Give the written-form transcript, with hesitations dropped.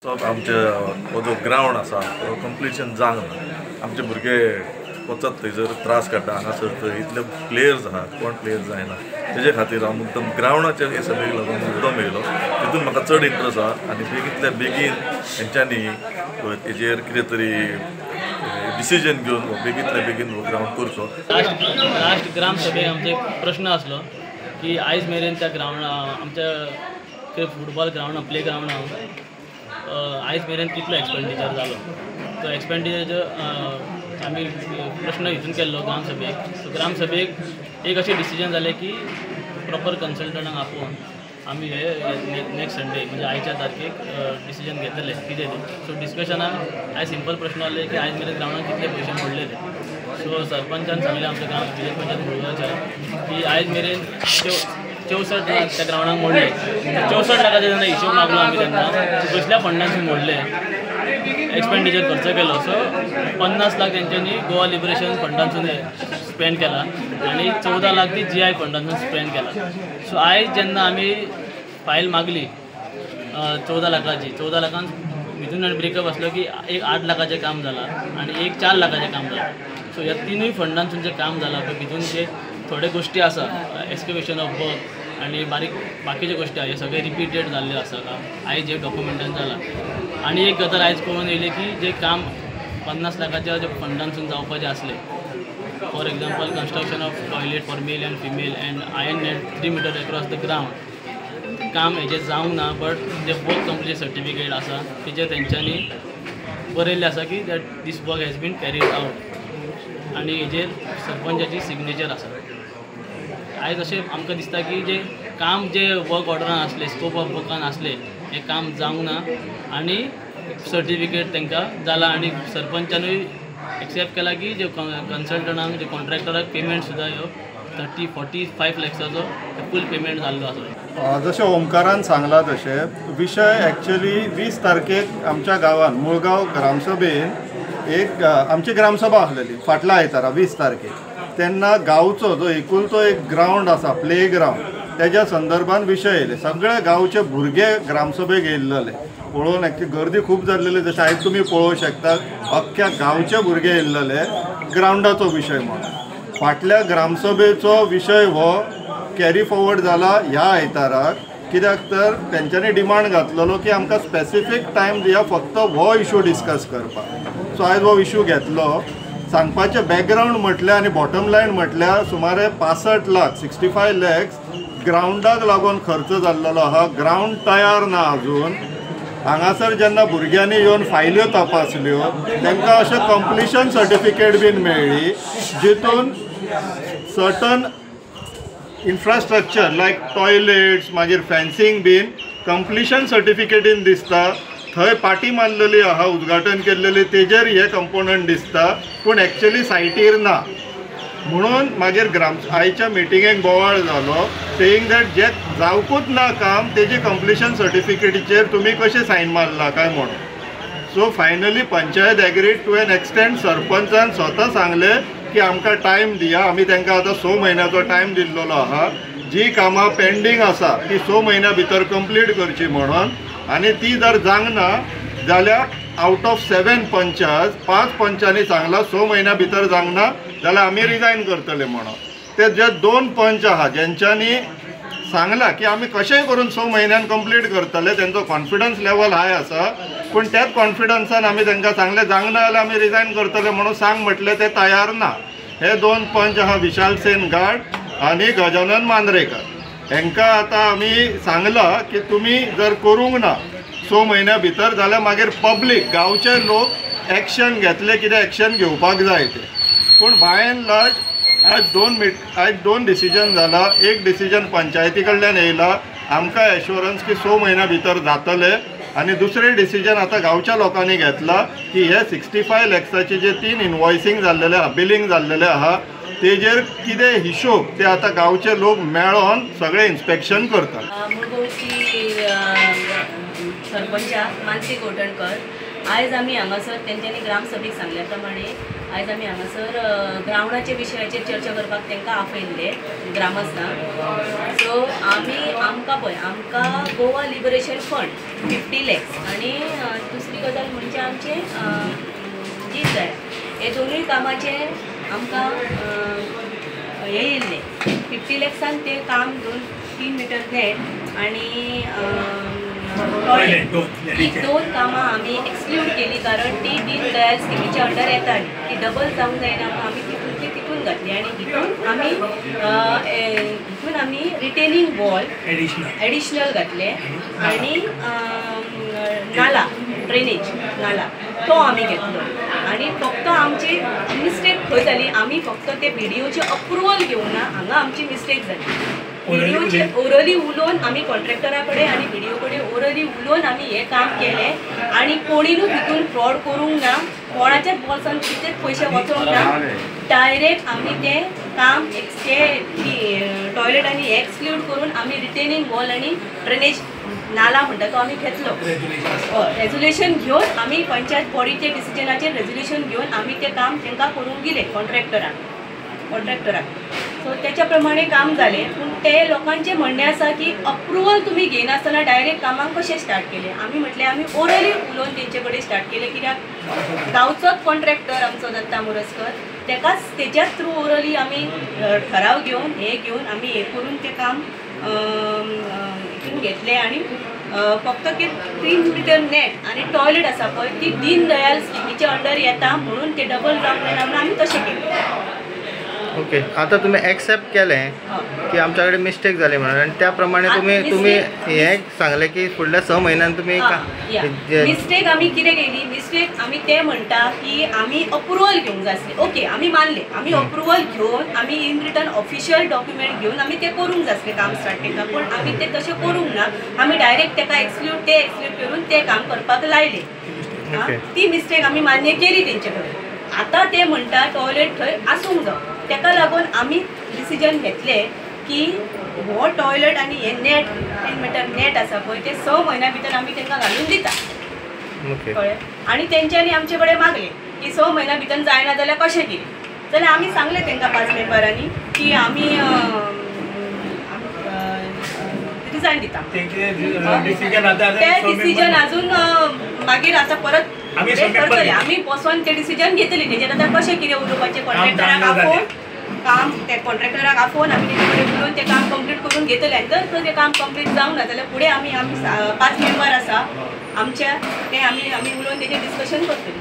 आमचे हो जो ग्रावंड आसा तो कंप्लिशन जावंक ना. आमचे भुरगे वचत थंयसर त्रास काडटा, हांगासर थंय इतले प्लेयर्स आहात, कोण प्लेयर्स जायना. तेजे खातीर हांव मुद्दम ग्रावंडाचेर हे सभेक लागून मुद्दम येयलो. तितून म्हाका चड इंट्रस्ट आहा आनी बेगींतल्या बेगीन तेंच्यांनी हेजेर कितें तरी डिसिजन घेवन बेगींतल्या बेगीन हो ग्रावंड करचो. लास्ट ग्राम सभेक आमचो एक प्रश्न आसलो की आयज मेरेन त्या ग्रावंडा आमच्या फुटबॉल ग्रावंडा प्ले ग्रावंडा आयज मेरेन कितलो एक्सपेंडिचर जालो. तो एक्सपेंडिचर आमी प्रश्न हितून केल्लो ग्रामसभेक. सो ग्रामसभेक एक अशें डिसिजन जालें की प्रॉपर कन्सल्टंटांक आपोवन आमी हे नेक्स्ट संडे म्हणजे आयच्या तारखेक डिसिजन घेतले कितें तें. सो डिस्कशनाक आयज सिंपल प्रश्न आसले की आयज मेरेन ग्रावंडाक कितले पयशे मोडले ते. सो सरपंचान सांगलें आमच्या ग्राम विलेज पंचायत मुळगांवच्या की आयज मेरेन 64 लाख त्या ग्रावंडाक मोडले. 64 लाखाचे जेन्ना हिशोब मागलो आमी तेन्ना कसल्या फंडांसून मोडले, एक्सपेंडिचर खर्च केलो. सो 50 लाख तेंच्यांनी गोवा लिबरेशन फंडांसून स्पेंड केला आनी 14 लाख ती GI फंडांसून स्पेंड केला. सो आयज जेन्ना आमी फायल मागली 14 लाखाची, 14 लाखान भितून आनी ब्रेकअप आसलो की एक 8 लाखाचें काम जालां आनी एक 4 लाखाचें काम जालां. सो ह्या तिनूय फंडांसून जें काम जालां पळय भितून जे थोडे गोश्टी आसा, एक्सकवेशन ऑफ वर्क आनी बारीक बाकीच्यो गोश्टी आसा, हे सगळे रिपीटेड जाल्ले आसा काम आयज जे डॉक्युमेंटान जालां. आनी एक गजाल आयज कळून येयली की जें काम 50 लाखाच्या जे फंडांसून जावपाचें आसलें, for example construction of toilet for male and female and iron net 3 meter across the ground, काम हेजें जावंक ना. But J work complete certificate आसा तेजेर तेंच्यांनी बरयल्लें आसा की that this work has been carried out आनी हेजेर सरपंचाची सिग्नेचर आसा. आयज अशें आमकां दिसता की जें काम जे वर्क ऑर्डरान आसलें, स्कोप ऑफ वर्कान आसलें, हें काम जावंक ना आनी सर्टिफिकेट तांकां जालां. आनी सरपंचानूय एक्सेप्ट केला की जे कन्सल्टंटांक, जे कॉन्ट्रॅक्टराक पेमेंट सुद्दां ह्यो 30-45 लॅक्साचो फूल पेमेंट जाल्लो आसा. जशें ओमकारान सांगलां तशें विशय एक्चुअली 20 तारखेक आमच्या गांवांत मुळगांव ग्रामसभेन एक आमची ग्रामसभा आसलेली फाटल्या आयतारा 20 तारखेक. तेन्ना गांवचो जो एकुलतो एक ग्रावंड आसा प्ले ग्रावंड तेज्या संदर्भान विशय येयले. सगळे गांवचे भुरगे ग्रामसभेक येयल्ले पळोवन एक्चुअली गर्दी खूब जाल्लेली, जशें आयज तुमी पळोवंक शकता अख्ख्या गांवचे भुरगे येयल्ले ग्रावंडाचो विशय म्हणून. फाटल्या ग्रामसभेचो विशय हो कॅरी फॉरवर्ड जाला ह्या आयताराक, कित्याक तर तेंच्यांनी डिमांड घातलेलो की आमकां स्पेसिफीक टायम दिया फक्त हो इशू डिस्कस करपाक. सो आयज हो इशू घेतलो. सांगपाचें बॅकग्रावंड म्हटल्यार आनी बॉटम लायन म्हटल्यार सुमारे 65 लाख 65 लॅक्स ग्रावंडाक लागून खर्च जाल्लो आहा. ग्रावंड तयार ना अजून. हांगासर जेन्ना भुरग्यांनी येवन फायल्यो तपासल्यो तांकां अशें कंप्लिशन सर्टिफिकेट बीन मेळ्ळी जितून सर्टन इन्फ्रास्ट्रक्चर लायक टॉयलेट्स मागीर फेन्सिंग बीन कंप्लिशन सर्टिफिकेटीन दिसता. थंय पाटी मारलेली आहा उद्घाटन केल्लेली तेजेर हे कंपोनंट दिसता, पूण एक्चुअली सायटीर ना. म्हणून मागीर ग्राम आयच्या मिटिंगेक बोवाळ जालो सेईंग that जे जावकूच ना काम तेजी कंप्लिशन सर्टिफिकेटीचेर तुमी कशें सायन मारला काय म्हणून. So finally panchayat agreed to an extent. सरपंचान स्वता सांगलें की आमकां टायम दिया, आमी तांकां आतां 6 म्हयन्याचो टायम दिल्लो आहा, जी कामां पेंडींग आसा ती 6 म्हयन्या भितर कंप्लीट करची म्हणून. आनी ती जर जावंक ना जाल्यार आवट ऑफ 7 पंचास 5 पंचांनी सांगलां 6 म्हयन्या भितर जावंक ना जाल्यार आमी रिजायन करतले म्हणून. ते जे 2 पंच आहा जेंच्यांनी सांगलां की आमी कशेंय करून 6 म्हयन्यान कंप्लीट करतले, तेंचो कॉन्फिडन्स लेवल हाय आसा, पूण त्याच कॉन्फिडन्सान आमी तांकां सांगलें जावंक ना जाल्यार आमी रिजायन करतले म्हणून सांग म्हटलें ते तयार ना. हे 2 पंच आहा विशाल सेन गाड आनी गजानन मांद्रेकर, हेंकां आतां आमी सांगलां की तुमी जर करूंक ना 6 म्हयन्या भितर जाल्यार मागीर पब्लीक गांवचे लोक एक्शन घेतले, कितें एक्शन घेवपाक जाय ते. पूण बाय एंड लार्ज आयज 2 डिसिजन जाला. एक डिसिजन पंचायती कडल्यान येयला आमकां एश्योरन्स की 6 म्हयन्या भितर जातले, आनी दुसरें डिसिजन आतां गांवच्या लोकांनी घेतला की हे 65 लॅक्साचे जे 3 इनवॉयसींग जाल्लेले आहा, बिलींग जाल्लेले आहा, तेजेर कितें हिशोब ते आतां गांवचे लोक मेळोन सगळें इन्स्पेक्शन करतात. मुळगांवची सरपंचा मानसी गोठणकर, आयज आमी हांगासर तेंच्यांनी ग्रामसभेक सांगल्या प्रमाणे आयज आमी हांगासर ग्रावंडाच्या विशयाचेर चर्चा करपाक तांकां आपयल्ले ग्रामस्थांक. सो आमी आमकां पळय आमकां गोवा लिबरेशन फंड 50 लॅक्स आनी आमचें दीन दयाळ हे दोनूय कामाचे आमकां हें येयल्लें 50 लॅक्सान तें काम 2-3 मिटर नेट आनी टॉयलेट ही 2 कामां आमी एक्सक्लूड केली कारण ती दीन दयाल स्किमीच्या अंडर येताली, ती डबल जावंक जायना म्हणून आमी तितून तितून घातली. आनी हितून आमी रिटेनिंग वॉल एडिशनल घातले आनी नाला ड्रेनेज नाला तो आमी घेतलो. आनी फक्त आमची मिस्टेक खंय जाली, आमी फक्त ते बीडीओचे अप्रुवल घेवना, हांगा आमची मिस्टेक जाली. बीडीओचे ओरली उलोवन आमी कॉन्ट्रॅक्टरा कडेन आनी बीडीओ कडेन ओरली उलोवन आमी हें काम केलें आनी कोणीनूच हितून फ्रॉड करूंक ना, कोणाच्याच बोल्सान कितेंच पयशे वचोंक ना. डायरेक्ट आमी तें काम ते टॉयलेट आनी एक्सक्लूड करून आमी रिटेनिंग वॉल आनी ड्रेनेज नाला म्हणटा तो आमी घेतलो. रेजोल्युशन घेवन आमी पंचायत बॉडीच्या डिसिजनाचेर रेजोल्युशन घेवन आमी तें काम तांकां करूंक दिलें कॉन्ट्रॅक्टराक. सो त्याच्या प्रमाणे काम जालें. पूण ते लोकांचें म्हणणें आसा की अप्रुवल तुमी घेयनासतना डायरेक्ट कामाक कशें स्टार्ट केलें. आमी म्हटलें आमी ओरली उलोवन तेंचे कडेन स्टार्ट केलें कित्याक गांवचोच कॉन्ट्रॅक्टर आमचो दत्ता मोरजकर, तेकाच तेज्याच थ्रू ओरली आमी ठराव घेवन हें घेवन आमी हें करून तें काम हितून घेतलें. आनी फक्त की 3 मिटर नेट आनी टॉयलेट आसा पळय ती दीन दयाल स्किमीच्या अंडर येता म्हणून ते डबल जावंक जायना म्हणून आमी तशें केलें. ओके, आतां तुमी एक्सेप्ट केलें की आमच्या कडेन मिस्टेक जाली म्हणून आनी त्या प्रमाणे तुमी तुमी हें सांगलें की फुडल्या 6 म्हयन्यान तुमी मिस्टेक आमी कितें केली, मिस्टेक आमी ते म्हणटा की आमी अप्रुवल घेवंक जाय आसलें. ओके, आमी मानलें, आमी अप्रुवल घेवन आमी इन रिटर्न ऑफिशियल डॉक्युमेंट घेवन आमी तें करूंक जाय आसलें काम स्टार्ट तेका, पूण आमी तें तशें करूंक ना. आमी डायरेक्ट तेका एक्सक्लूड ते एक्सक्लूड करून तें काम करपाक लायलें. ती मिस्टेक आमी मान्य केली तेंचे कडेन. आतां ते म्हणटा टॉयलेट थंय आसूंक जाय, तेका लागून आमी डिसिजन घेतलें की हो टॉयलेट आनी हे नेट 3 मिटर नेट आसा पळय ते 6 म्हयन्या भितर आमी तांकां घालून दिता. कळ्ळें? आनी तेंच्यांनी आमचे कडेन मागलें की 6 म्हयन्या भितर जायना जाल्यार कशें कितें, जाल्यार आमी सांगलें तांकां 5 मेंबरांनी की आमी रिजायन दिता. ते डिसिजन अजून मागीर आतां परत करतले, आमी बसोन ते डिसिजन घेतली तेजेर आतां कशें कितें उलोवपाचें. कॉन्ट्रॅक्टराक आपोवन काम ते कॉन्ट्रॅक्टराक आपोवन आमी तेजे कडेन उलोवन तें काम कंप्लीट करून घेतलें. आनी जर तें काम कंप्लीट जावंक ना जाल्यार फुडें आमी 5 मेंबर आसा आमच्या, ते आमी आमी उलोवन तेजेर डिस्कशन करतली.